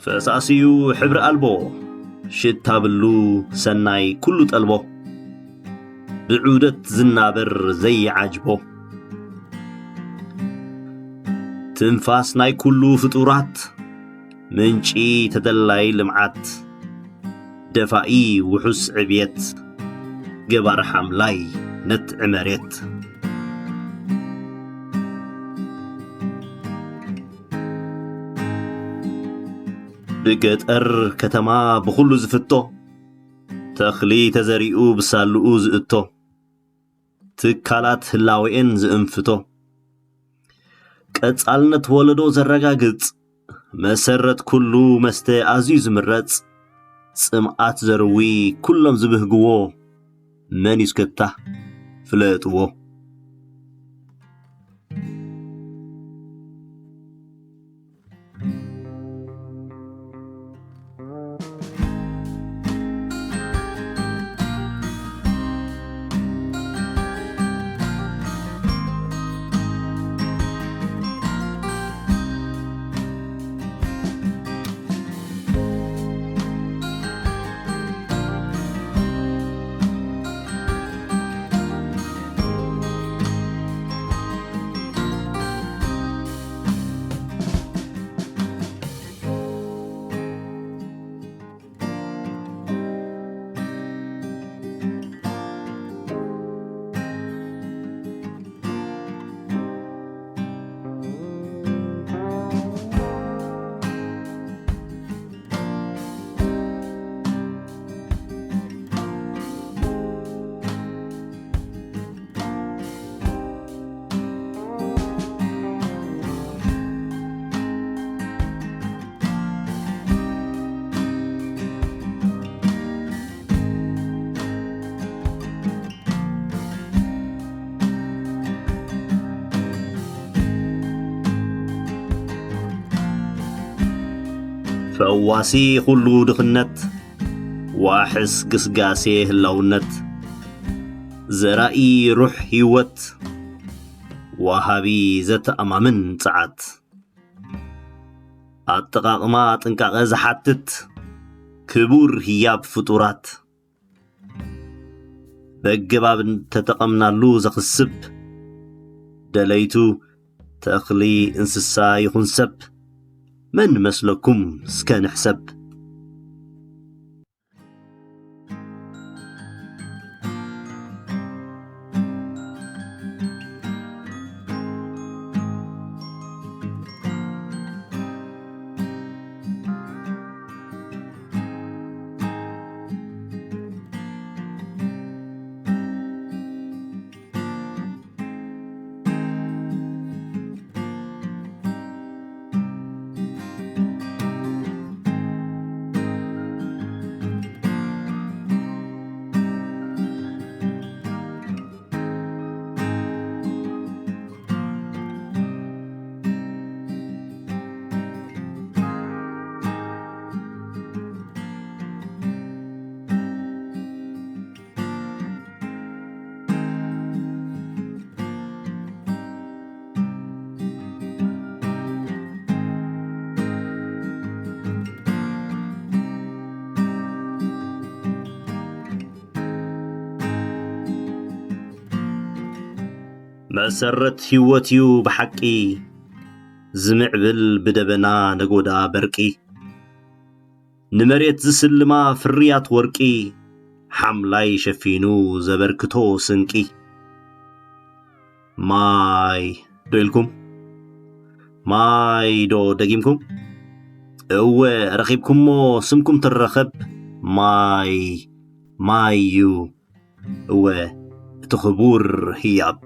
ፈሳሲዩ ሕብሪ ኣልቦ፣ ሽታ ብሉ ሰናይ ኩሉ ጠልቦ፣ ብዑደት ዝናበር ዘይዓጅቦ፣ ትንፋስ ናይ ኩሉ ፍጡራት፣ ምንጪ ተደላይ ልምዓት፣ ደፋኢ ውሑስ ዕብየት፣ ገባር ሓምላይ ነትዕ መሬት። ብገጠር ከተማ ብኹሉ ዝፍቶ፣ ተኽሊ ተዘሪኡ ብሳልኡ ዝእቶ፣ ትካላት ህላዌኤን ዝእንፍቶ፣ ቀጻልነት ወለዶ ዘረጋግጽ፣ መሰረት ኩሉ መስተ ኣዝዩ ዝምረጽ፣ ጽምኣት ዘርዊ ኩሎም ዝብህግዎ፣ መን እዩ እስከታ ፍለጥዎ። ፈዋሲ ኩሉ ድኽነት፣ ዋሕስ ግስጋሴ ህላውነት፣ ዘራኢ ሩሕ ህይወት፣ ወሃቢ ዘተኣማምን ጸዓት። ኣጠቓቕማ ጥንቃቐ ዝሓትት፣ ክቡር ህያብ ፍጡራት። በገባብ እንተጠቐምናሉ ዘኽስብ፣ ደለይቱ ተኽሊ እንስሳ ይኹን ሰብ፣ መን መስለኩም እስከ ንሕሰብ። መሰረት ህይወት እዩ ብሓቂ፣ ዝምዕብል ብደበና ነጎዳ በርቂ። ንመሬት ዝስልማ ፍርያት ወርቂ፣ ሓምላይ ሸፊኑ ዘበርክቶ ስንቂ። ማይ ዶ ኢልኩም? ማይ ዶ ደጊምኩም? እወ፣ ረኺብኩሞ ስምኩም ትረኸብ። ማይ፣ ማይ እዩ። እወ፣ እቲ ክቡር ህያብ።